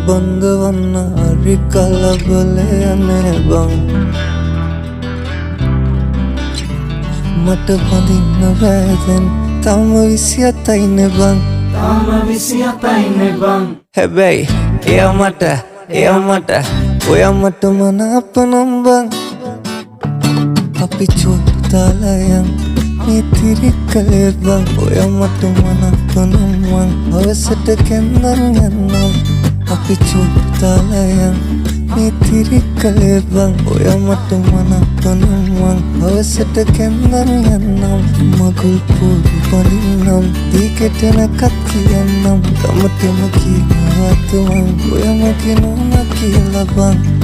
බඳවන්න හරි කලබලේ යන්නේ බං. මට බඳින්න බෑ දැන් තාම 27යි නේ බං. තාම 27යි නේ බං. හැබැයි එයා මට, එයා මට, ඔයා මට මනාප නම් බං. අපි චෝට්ටු දාලා යන් මේ තිරිකලේ බං. ඔයා මට මනාප නම් මං හවසට කැන්දන් යන්නම්. අපි චෝට්ටු දාලා යන් මේ තිරිකලේ බං. ඔයා මට මනාප නම් මං හවසට කැන්දන් යන්නම්. මගුල් පොරු බඳින්නම්, දී කෙටෙනකත් කියන්නම්. ගමටම කියනවත් මං ඔයා මගේ නෝනා කියලා බං.